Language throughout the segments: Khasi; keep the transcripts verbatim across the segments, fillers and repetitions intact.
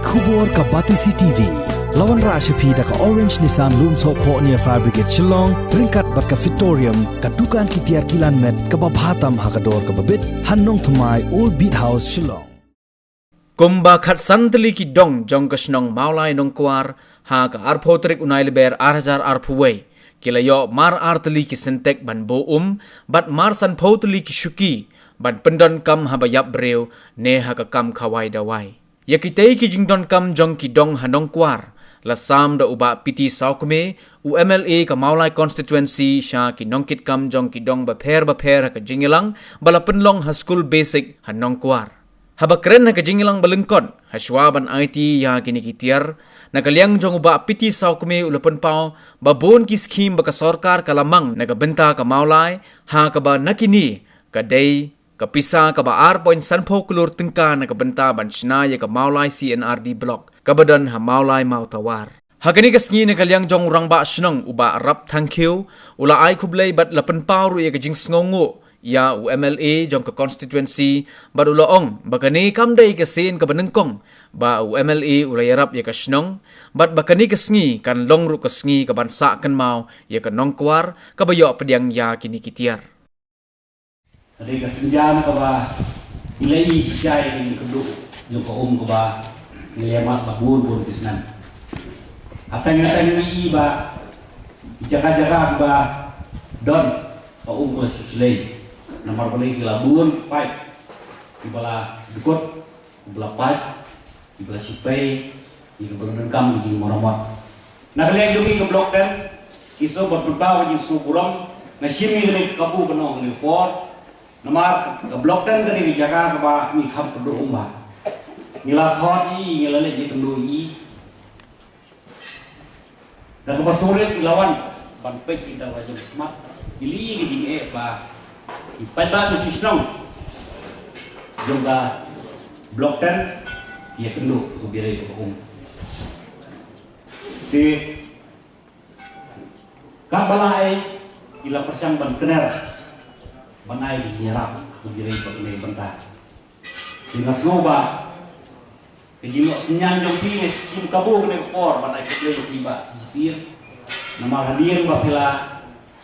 Khubor ka Batesi T V. La wanrah sha phi da ka Orange Nissan Lumsohphoh near Fire Brigade Shillong, ryngkat bad ka Fitorium, ka dukan ki tiar kilan met kaba bha tam ha ka dor kaba bit, ha Nongthymmai, Old Beat House, Shillong. Kumba khatsan tylli ki dong jong ka shnong Mawlai Nongkwar, ha ka arphew tarik u Naiwieng ar hajar arphew wei, ki la ïoh mar ar tylli ki syntek ban buh um, bad mar sanphew tylli ki shuki, ban pyndonkam haba ïap briew, ne ha ka kam khawai dawai. Ïa kitei ki jingdonkam jong ki dong ha Nongkwar, la sam da u Bah P T Sawkmie, u M L A ka Mawlai Constituency, sha ki nongkitkam jong ki dong bapher bapher ha ka jingïalang, ba la pynlong ha skul basic ha Nongkwar. Haba kren ha ka jingïalang ba lyngkot, ha shuwa ban aiti ïa kine ki tiar, na ka liang jong u Bah P T Sawkmie u la pynpaw, ba bun ki skhim ba ka sorkar ka la mang na ka bynta ka Mawlai, ha kaba na kine, ka dei, ka pisa kaba ar point sanphew klur tyngka na ka bynta ban shna ïa ka Mawlai C and R D Block, kaba don ha Mawlai Mawtawar. Ha kane ka sngi na ka liang jong u Rangbah Shnong u Bah Rap Thangkhiew, u la ai khublei bad la pynpaw ruh ïa ka jingsngewnguh, ïa u M L A jong ka constituency, bad u la ong, ba kane kam dei ka sien kaba nyngkong, ba u M L A u la ïarap ïa ka shnong, bad ba kane ka sngi kan long ruh ka sngi kaban sah kynmaw, ïa ka Nongkwar, kaba ïoh pdiang ïa kine ki tiar. Ka dei ka sienjam kaba ngi la ïohi shisha ïa ka jingkyrduh jong ka um kaba ngi la ïamat la bun bun ki snem. Hapdeng hapdeng ngi ïohi ba ki jaka jaka kiba don ka um ka la shu shlei. Namar balei ki la bun paip kiba la dkut, kiba la paip, kiba la shu pei, kiba la donkam ki jingmaramot. Na ka liang jong ngi ka Block ten, ngi sngewbha pynpaw ka jingsngewburom, nga shim ïa kane ka kabu ban ong ha kane ka por. Namar ka Block ten ka dei ka jaka kaba ngi kham kyrduh um bha. Ngi la khot ïa i, ngi la leit ïakynduh ïa i. Da kaba sngewrit ngi la wan ban peit ïa ki da ka jong khmat. Ngi la ïohi ka jingeh ba ki paidbah ki shnong jong ka Block ten ki ïakynduh ka biang ïa ka um. Te katba la ei, ki la pyrshang ban kner ban ai ka jingïarap ka biang ïa ka um. Te nga sngew ba ka jingnoh synñiang jong phi, nga shim kabu kane ka por ban ai khublei ïa phi Bah Sisir. Namar hadien ba phi la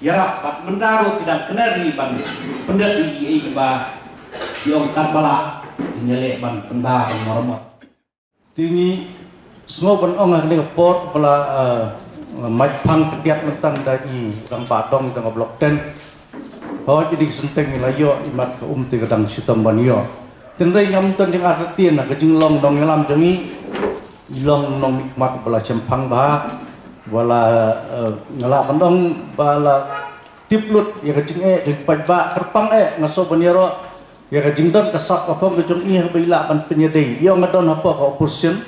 ïarap bad mynta ruh phi dang kner hi ban pyndep ïa kiei kiba ki ong katba lah, ngi leh ban pynda ban maramot. Te ngi sngew ban ong ha kane ka por ba la, eh, mait phang khyndiat mynta da i rangbah dong jong ka Block ten. Hooid, ïa kine ki synteng ngi la ïoh, imat ka um te ka dang shitom ban ïoh. Hynrei ngam don jingartatien ha ka jinglong nongïalam jong ngi, i long nongmihkhmat ba la shemphang bha, ba la, eh, nga lah ban ong ba la tip lut ïa ka jingeh jong ki paidbah. Kyrpang eh, nga sngew ban ïaroh ïa ka jingdon ka sap ka phong ka jong i haba i lah ban pynïadei. Ïoh nga don hapoh ka opposition,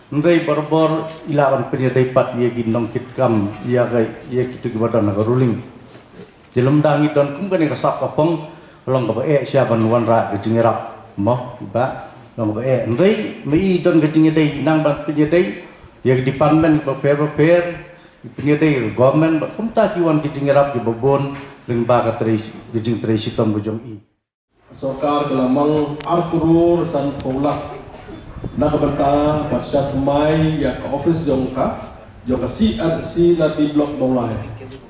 hynrei barabor i lah ban pynïadei pat ïa ki nongkitkam, ïa ka, ïa kito kiba don ha ka ruling. Te lymda ngi don kum kane ka sap ka phong, long kaba eh sha ban wanrah ka jingïarap, mo, i Bah, long kaba eh. Hynrei ma i don ka jingïadei, i nang ban pynïadei ïa ki department bapher bapher, i pynïadei ïa ka government, bad kumta ki wan ki jingïarap kiba bun lyngba ka trei, ka jingtrei shitom ka jong i. Sorkar ka la mang ar klur sanphew lak na ka bynta ban shna thymmai ïa ka office jong ka, jong ka C R C na D Block Mawlai.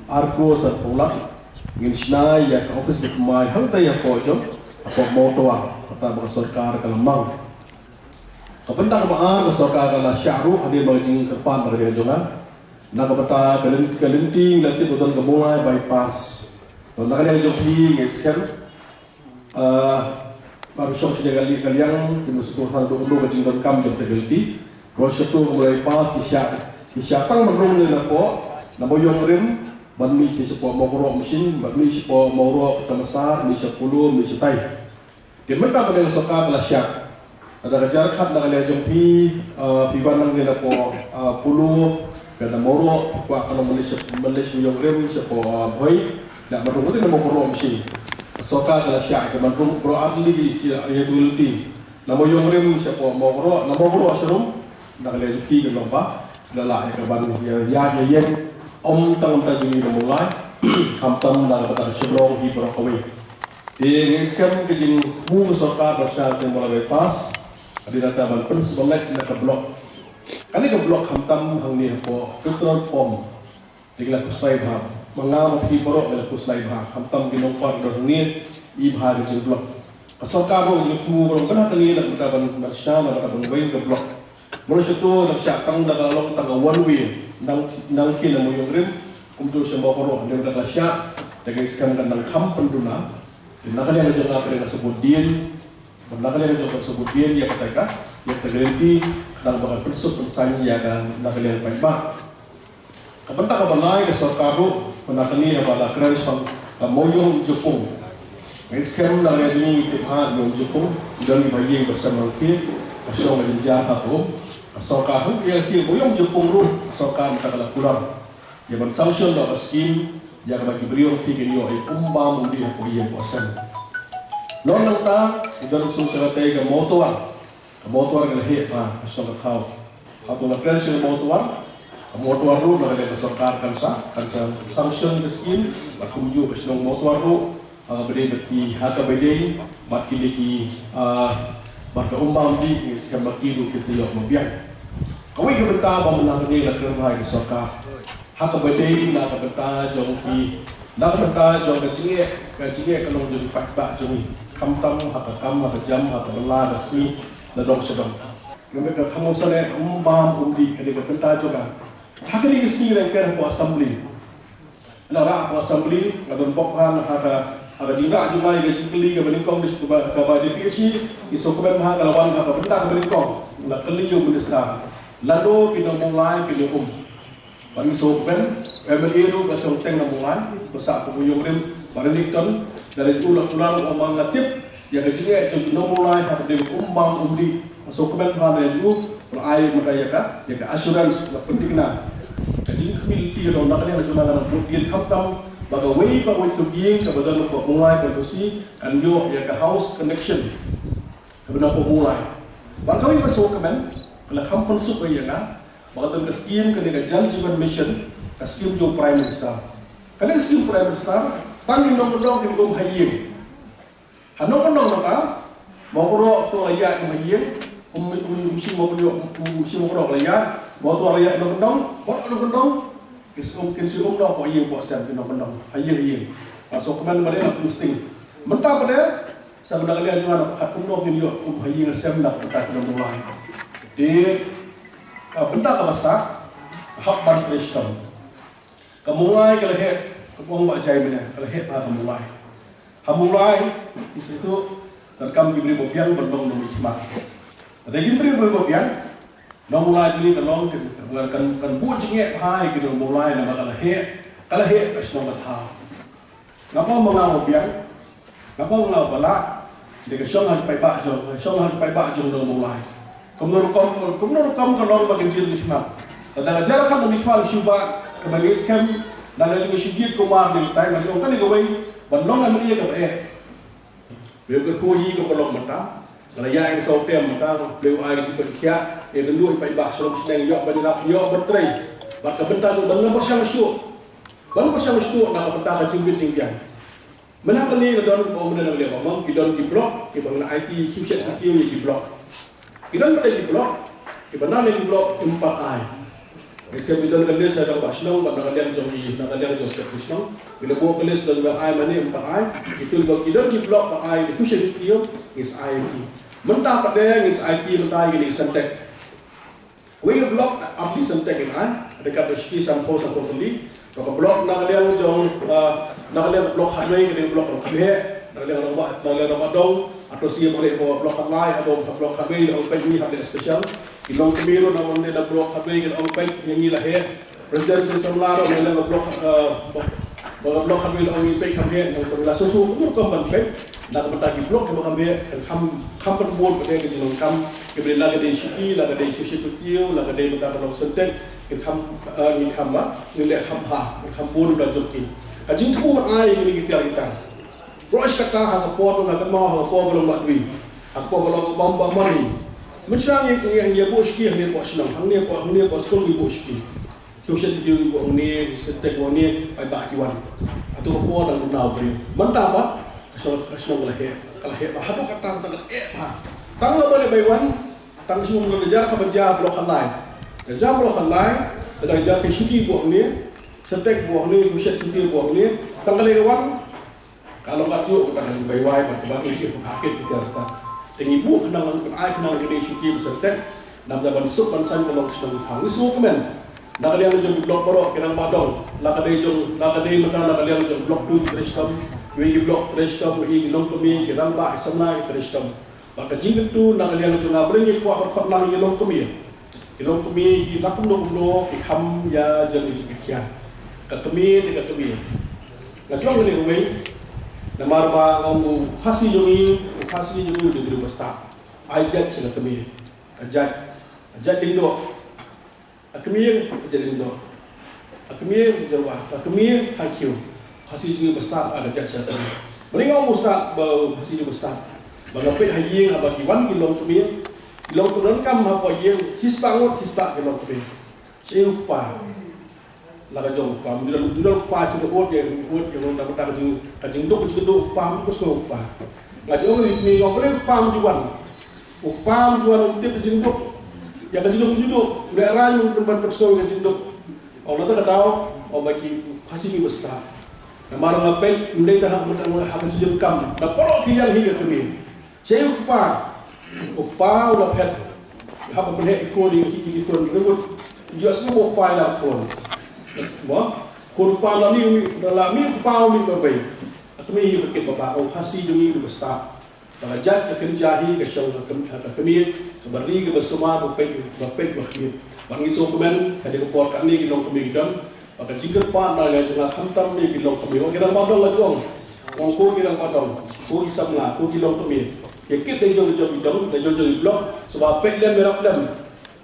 Ar klur sanphew lak ngin shna ïa ka office thymmai hangta ïa ka jong, hapoh Mawtawar, kata ba ka sorkar ka la mang. Ka bynta kaba ar ka sorkar ka la shah ruh hadien ba ka jingkyrpad ba ka jong nga. Na ka bynta ka lyn-, ka lynti ngi la tip ba don ka Mawlai bypass. To na ka liang jong phi ngi skhem, ah, ba shong shi ka li-, ka liang ki must to han do do ka jingdonkam jong ka lynti. Ro shatu ka Mawlai bypass ki shah, ki shah tang ban rung ne na pdeng na Mawïong Rim, ban mih shapoh Mawkroh Machine, ban mih shapoh Mawkroh Tamasa, mih sha Polo, mih sha tai. Te mynta ka dei ka sorkar ka la shah. Lada ka jingkyrpad na ka liang jong phi, ah, phi wan nangne na pdeng, ah, Polo, ka na Mawkroh, kwah ka long ban leit sha, ban leit sha Mawïong Rim, shapoh, ah, Bhoi, la ban rung na Mawkroh Machine. Ka sorkar ka la shah, ka ban rung, bro, ar tylli ki, ki, ïa tu lynti. Na Mawïong Rim, shapoh Mawkroh, na Mawkroh sharum, na ka liang jong phi ka long ba la lah ïa ka ban ïa, ïa, ïa ïeng, ym tang na jong ngi na Mawlai, khamtam na ka bynta ka Shillong hi baroh kawei. Te ngi skhem ka jingthmu ka sorkar ba shna ka Mawlai bypass, ka dei nangta ban pynsngewlait na ka Block Kane ka block khamtam hangne hapoh petrol pump. Te ngi la khuslai bha. Ma nga ma phi baroh ngi la khuslai bha. Khamtam ki nongpar dor hangne i bha ka jingblok. Ka sorkar ruh ngi thmu baroh ban ha kane na ka bynta ban ban shna na ka bynta ban weng ka block. Mano sha to na ka shah tang da ka long tang ka one way. Nang nang ki na Mawïong rim. Kumto sha Mawkyrwat ruh na ka shah. Te ka skhem ka nang kham pynduna. Na ka liang jong ka ka dei ka sabut dien. Bad na ka liang jong ka sabut dien ïa kata ka, ïa kata ka lynti, khnang ba kan pynsuk pynsaiñ ïa ka na ka liang paidbah. Ka bynta kaba lai ka sorkar ruh, ba na kane haba la kren shaphang ka Mawïong Jopung. Ngi skhem na ka liang jong ngi tip ha Mawïong Jopung, don kiba ïeng ba sem hangtei, ka shong ka jynjar ha ka um, ka sorkar ruh ïa ka Mawïong Jopung ruh, ka sorkar mynta ka la kular. Ïa ban sanction noh ka skim, ïa kaba ki briew ki kin ïoh ïa um bam um dih hapoh ïing hapoh sem. Lon nangta, i don shu sa katei ka motor. Ka motor ka la heh bha, ka shong ka thaw. Hato la kren sha ka motor, ka motor ruh na ka liang ka sorkar kan sa, kan sa sanction ka skim, bad kumjuh ka shnong motor ruh, ha kaba dei bad ki, ha kaba dei bad kine ki, ah, bad ka um bam dih, ngi skhem ba ki ruh kin sa ïoh ma biang. Kawei ka bynta ba mynta kane la kren bha ïa ka sorkar. Ha kaba dei na ka bynta jong ki, na ka bynta jong ka jingeh, ka jingeh ka long jong ki paidbah jong ngi. Khamtam ha ka kam, ha ka jam, ha ka bylla, ha ka sngi, na dong sha dong. Ka bynta ka kham u sale, um bam um dih, ka dei ka bynta jong ka. Ha kane ka sngi leng ka hapoh assembly. Nga rah hapoh assembly, nga don bok ha, ha ka, ha ka jingrah jong nga ïa ka jingkylli kaba nyngkong, kaba, kaba dei phi, i sngewkmen ha ka la wan ha ka bynta kaba nyngkong. Nga kylli ïa u minister. Lano ki nong Mawlai ki nong um. Ban sngewkmen, M L A ruh ka shong teng na Mawlai, ba sah ka Mawïong rim, ba Reddington, da leit u la kular u ong ma nga tip, ïa ka jingeh jong ki nong Mawlai ha ka dei um bam um dih. Sngewkmen bha na ïa u, ba ai mynta ïa ka, ïa ka assurance, la pynthikna. Ka jingkhmih lynti ka dei na ka liang jong nga, nga bud ïa khamtam, ba kawei pa kawei ka ïing kaba don hapoh Mawlai constituency, kan ïoh ïa ka house connection. Kaba na hapoh Mawlai. Ba kawei ba sngewkmen, ka la kham pynsuk ïa nga, ba ka don ka skim kane ka Jal Jeevan Mission, ka skim jong u Prime Minister. Kane ka skim Prime Minister, tang ki nongkyndong ki um ha ïing. Ha nongkyndong nangta, Mawkyrwat to la ïaid um ha ïing, um, um, um shim Mawkyrwat, um, um shim Mawkyrwat la ïaid, Mawkyrwat la ïaid nongkyndong, bad nongkyndong, ki shu um, kin shu um noh hapoh ïing hapoh sem ki nongkyndong, ha ïing ha ïing. Nga sngewkmen ba dei na kumne sting. Mynta pat de, sa ka na ka liang jong nga na pyrkhat kumno ngin ïoh um ha ïing ha sem na ka bynta ki nong Mawlai. Te, ka bynta kaba sah, hap ban trei shitom. Ka Mawlai ka la heh, ka ong Bah Jaiñtia, ka la heh bha ka Mawlai. Ha Mawlai, ngi sngewthuh, donkam ki briew ba biang ban long nongmihkhmat. Lada ki briew ba biang, nong Mawlai jong ngi ka long, kan, kan, kan buh jingeh bha ïa ki nong Mawlai namar ka la heh, ka la heh ka shnong ka thaw. Nga ong ma nga ba biang, nga ong ma nga ba lah, dei ka shong ha ki paidbah jong, ka shong ha ki paidbah jong nong Mawlai. Kumno rukom, kumno rukom ka long ba kin jin mihkhmat. Lada ka jia ka mihkhmat shu ba, kaba ngi skhem, lada ngi shu jied kumar ngi tai, nga ong kane kawei, ban long MLA kaba eh. Bad ka khuid kaba long mynta, ka la ïaid ka saw term mynta, bad ai ka jingpynkhiah, eh, ka ndu paidbah shnong shnong, ïoh ban ïarap, ïoh ban trei. Bad ka bynta jong ban ym pyrshang shuh. Ban ym pyrshang shuh na ka bynta ka jingbit jingbiang. Mynta kane ka don, ong mynta na ka liang ba mon, ki don ki block, kiba nang aiti, ki shet ki kiew ïa ki block. Ki don pat ki block, kiba nang ïa ki block, kim pat ai. Ngi shem ki don ka list ha ka bah shnong, bad na ka liang jong i, na ka liang jong shet ki shnong. Ngi la buh ka list don ba ai mane, kim pat ai. Kitu ba ki don ki block, ba ai, ki shet ki kiew, ngi sa ai ki. Mynta pat de, ngi sa ai ki, mynta ngi Sentech. Wei ka block, at least Sentech in ai, da ka da shiki sanphew sanphew tylli. Ka block na ka liang jong, ah, na ka liang block khatwei, ka dei block Rangbah, na ka liang Rangbah, na ka liang Rangbah Dong, ato si block, block khatlai, ato block khatwei, da ong peit ngi hap da special. Ki nongkmie ruh na wan ne da block khatwei, ka da ong peit ngi la heh. President Sing Samla ruh na ka liang block, ah, ba ka block khatwei da ong ngi peit kham heh, nang tang la suhu, kumno rukom ban peit. Na ka bynta ki block kiba kham heh, kan kham, kham pynbun pat de ka jingdonkam, kiba dei la ka dei shuki, la ka dei shuki shuki, la ka dei mynta ka long Sentech, kan kham, eh, ngin kham ba, ngin leh kham bha, kan kham bun da jop ki. Ka jingthmu ban ai kine ki tiar ki tang. Baroh shi katta ha ka por, ha ka por, ha ka por ba long ba dei. Ha ka por ba long ba, ba mari. Mynshwa ngi, ngi, ngi buh shuki, hangne poh shnong, hangne poh, hangne poh skul ngi buh shuki. Ki shet ki kiew ki buh hangne, Sentech buh hangne, paidbah ki wan. Hato ka por dang duna u briew. Mynta pat, ka shnong, ka shnong ka la heh, ka la heh bha, haduh katta ka la heh bha. Tang la ba leh bai wan, tang shu mlien ka jar ka ba jar block khatlai. Ka jam ba la khanlai, ka jam ki shuki buh hangne, Sintex buh hangne, ki shet shuki buh hangne, tang ka lei ka wan, ka long ka juh, ka tang ka bai wai, ba ka ba ki ki ka kit ki ta ta. Te ngi buh khnang, ka ai khnang ki dei shuki ba Sintex, nam da ban suk ban san ka long ka shnong thang. Ngi sngewkmen. Na ka liang jong ki block baroh ki rangbah dong, la ka dei jong, la ka dei mynta na ka liang jong block two ki trei shitom, wei ki block trei shitom, wei ki longkmie, ki rangbah, ki samla ki trei shitom. Bad ka jingkyntu na ka liang jong nga, ba dei ngi kwah ban khot lang ïa ki longkmie. Ki longkmie ki la kumno kumno ki kham ïa jong ki kiad. Ka kmie te ka kmie. Nga jong ngi ruwei. Namar ba nga ong u Khasi jong ngi, u Khasi jong ngi u dei u briew ba stad. Ai jait sha ka kmie. Ka jait, ka jait Lyngdoh. Ka kmie ka jait Lyngdoh. Ka kmie ka jait Wah, ka kmie ka Khiew. Khasi jong ngi ba stad, ah, ka jait sha ka kmie. Ba dei nga ong ba stad, ba Khasi jong ngi ba stad. Ba nga peit ha ïing haba ki wan ki longkmie. Ki longkmie donkam hapoh ïing, shispah ngut, shispah ki longkmie. Sha u kpa. La ka jong u kpa, mynta u kpa sha ka ut ïa, ut ïa, mynta ka jing, ka jingduk, ka jingduk u kpa, mynta ka jingduk u kpa. Nga jong ngi, ngi ong ba dei u kpa u ju wan. U kpa u ju wan u tip ka jingduk. Ïa ka jingduk u ju duk. U leh rang u pynban pynsngew ïa ka jingduk. Ong nangta ka daw, ong ba ki Khasi ngi ba stad. Namar nga peit, ym dei tang ha, ha ka jingkam. Da baroh ki liang hi ka kmie. Sha u kpa, u kpa u la phet. Haba pynheh i khun i, i khun i ngut. Ïohsngew u kpa ïa u khun. Mo? Khun u kpa la mih, mih, la mih u kpa u mih ba bei. Ka kmie hi ba kit ba bah, u Khasi jong ngi u ba stad. Ba ka jait ka kynja hi ka shong ka kmie, ka kmie, kaba ri kaba sumar, ba peit, ba peit ba khmih. Bad ngi sngewkmen, ha kane ka por kane ki longkmie ki don. Ba ka jingkyrpad na ka liang jong nga khamtam ïa ki longkmie. Wan ki rangbah dong la jong. Wan ko ki rangbah dong, ko ki samla, ko ki longkmie. Ïa kit da jong jong ki dong, da jong jong ki block. Sngewbha peit lem, ïarap lem.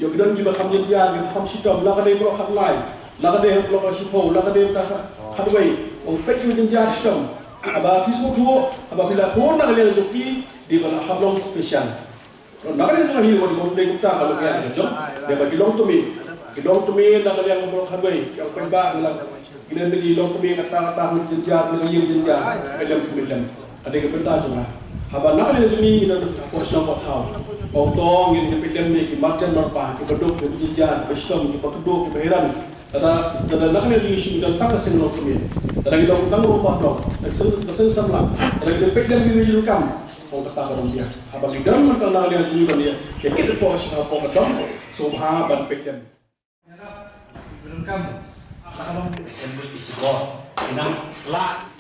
Ïoh ki don kiba kham jynjar, kiba kham shitom, la ka dei block khatlai, la ka dei block shiphew, la ka dei block khatlai. Wan peit kiba jynjar shitom. Haba ki sngewthuh, haba phi la phone na ka liang jong ki, dei ba la hap long special. Na ka liang jong ngi, wan wan dei kumta ka long ïa ka jong. Dei ba ki longkmie. Ki longkmie na ka liang jong ka wei, ki ong paidbah na la. Ki leng ki longkmie kata kata, hynrei jynjar, na ka ïing jynjar. Ka lem ki lem. Ka dei ka bynta jong nga. Haba na ka liang jong ngi, ngi don ha por shnong por thaw. Ong to ngin ïa peit lem ïa ki marjan marpa, kiba duk, kiba jynjar, kiba shitom, kiba kdup, kiba hiran. Lada, lada na ka liang jong ngi shu don tang ka seng longkmie. Lada ngi don tang rangbah dong, ka seng, ka seng samla. Lada ngi peit lem ki ri jong kam. Ong kata ka dong biang. Haba ngi don mynta na ka liang jong ngi ban ïa, ïa kit hapoh, hapoh ka dong, sngewbha ban peit lem. Ïarap, ngi donkam. Ka long seng lut ki shibor. Ki nang lah.